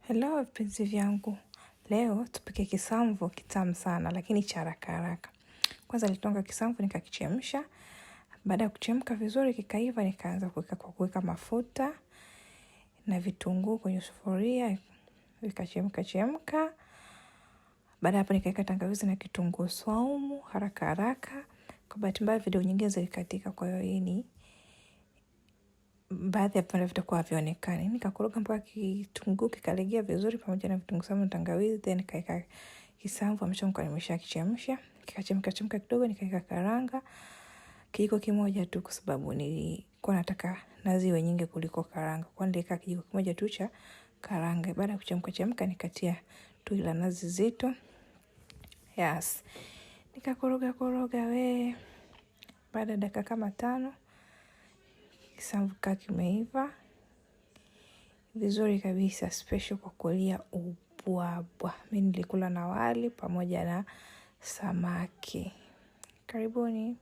Hello vipenzi vyangu, leo tupike kisamvu kitamu sana lakini cha haraka haraka. Kwanza nilitonga kisamvu nikakichemsha. Baada ya kuchemka vizuri kikaiva, nikaanza kuweka kwa kuweka mafuta na vitunguu kwenye sufuria, vikachemka chemka. Baada hapo nikaweka tangawizi na kitunguu swaumu haraka haraka. Kwa bahati mbaya video nyingine zilikatika, kwa hiyo hii ni baadhi ya vipande vitakuwa havionekani. Nikakoroga mpaka kitunguu kikalegea vizuri pamoja na vitunguu saumu na tangawizi, then nikaweka kisamvu ambacho nilikuwa nimeshakichemsha. Kikachemka chemka kidogo, nikaweka karanga kijiko kimoja tu, kwa sababu nilikuwa nataka nazi iwe nyingi kuliko karanga, kwa niliweka kijiko kimoja tu cha karanga. Baada ya kuchemka chemka, nikatia tui la nazi zito. Yes, nikakoroga koroga we. Baada ya dakika kama 5 kisamvu kimeiva vizuri kabisa, special kwa kulia ubwabwa. Mimi nilikula na wali pamoja na samaki. Karibuni.